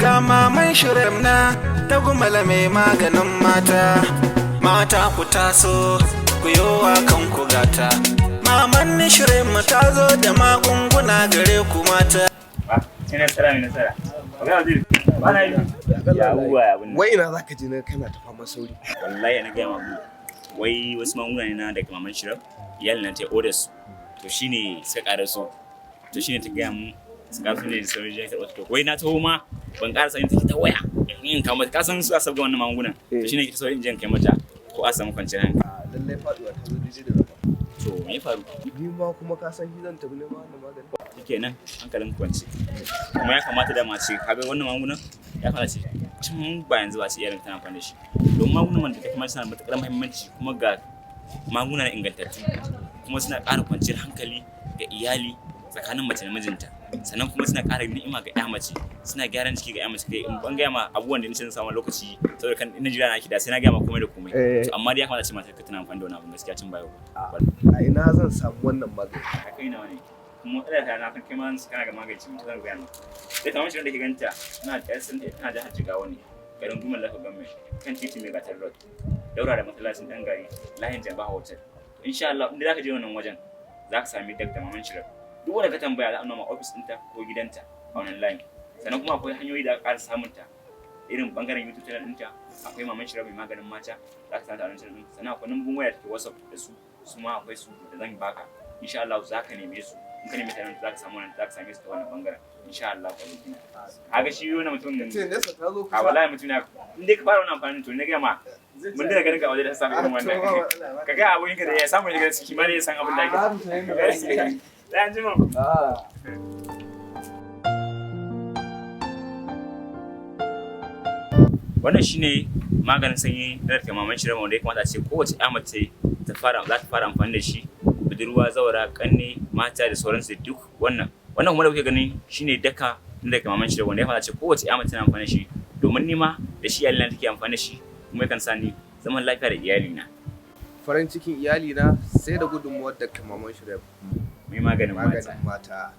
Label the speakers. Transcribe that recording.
Speaker 1: Ga maman Shirem na ta gumala mai maganin mata. Mata ku taso, ku yowa kanku gata. Maman Shirem ta zo da magunguna gare ku mata.
Speaker 2: Sai nasara mai nasara. Ga waziri. Bana yi. Ya abubuwa ya abun nan.
Speaker 3: Wai ina zaka je na kana ta fama sauri?
Speaker 2: Wallahi na gaya ma abu. Wai wasu magunguna ne na daga maman Shirem. Iyalin na ta order su. To shine suka ƙara so. To shine ta gaya mun su ƙara ne da sauri ya karɓa. To wai na taho ma ban ƙara sanin take ta waya. In kawo mata, ka san su a sabga wannan magungunan. To shine ke ta sauri in je in kai mata ko a samu kwanciyar hankali.
Speaker 3: A lallai faduwa ta zo daidai da zama.
Speaker 2: To me ya faru?
Speaker 3: Ni ma kuma ka san shi zan tafi neman wannan magani.
Speaker 2: Shikenan, hankalin kwance. Kuma ya kamata da mace kaga wannan magungunan, ya kamata ce tun ba yanzu ba ce iyalin tana amfani da shi, don magungunan da kuma suna da matuƙar muhimmanci, kuma ga magunguna na ingantattu, kuma suna ƙara kwanciyar hankali ga iyali tsakanin mace da mijinta, sannan kuma suna ƙara ni'ima ga ƴa mace, suna gyaran jiki ga ƴa mace. Kai, in ban gaya ma abubuwan da nace samu lokaci saboda kan ina jira na ki da sai na gaya ma komai da komai. To amma dai ya kamata ce matar ka tana amfani da wannan abun gaskiya tun bayo.
Speaker 3: A ina zan samu wannan magani?
Speaker 2: A kai nawa ne kuma matsala ta, na san kai ma kana ga magance mutum, zan gaya ma. Sai kamar shi da ke ganta tana da san tana jihar Jigawa ne, garin Gumal Lafa Government, kan titi mai gatar road, daura da masallacin dan gari, layin Jamba Hotel. Insha Allah inda zaka je wannan wajen zaka sami Dr. Maman Shirem. Duk wanda ka tambaya za a nuna ma office ɗinta ko gidanta a wannan layin. Sannan kuma akwai hanyoyi da aka ƙara samun ta, irin bangaren YouTube channel ɗinta, akwai Maman Shirem mai maganin mata, za ka samu ta a wannan channel ɗin. Sannan akwai nambun waya da take WhatsApp da su, su ma akwai su da zan baka. Insha Allah za ka neme su, in ka neme ta za ka samu wannan, za ka same su ta wannan bangaren insha Allah. Ka yi kaga shi wannan mutum
Speaker 3: Ce nesa ta zo
Speaker 2: a
Speaker 3: kusa.
Speaker 2: Wallahi mutum na in dai ka fara wannan amfani, to ne ga ma mun dina ganin ka waje da safe irin wannan, ka ga abokinka da ya samu shiga ciki ma ne ya san abin da ake. Sai an jima.
Speaker 3: Ah.
Speaker 2: Wannan shine maganin sanyi na daga maman Shirema, wanda ya kamata a ce kowace ƴa mace ta fara za ta fara amfani da shi, budurwa, zawara, kanne mata da sauransu duk. Wannan kuma da kuke gani shine daka na daga maman Shirema, wanda ya kamata a ce kowace ƴa mace tana amfani da shi, domin ni ma da shi iyalina take amfani da shi, kuma yakan sa ni zaman lafiya da iyalina.
Speaker 3: Farin cikin iyalina sai da gudunmuwar Dr. Maman Shirem.
Speaker 2: Mai maganin mata.
Speaker 3: Maganin mata.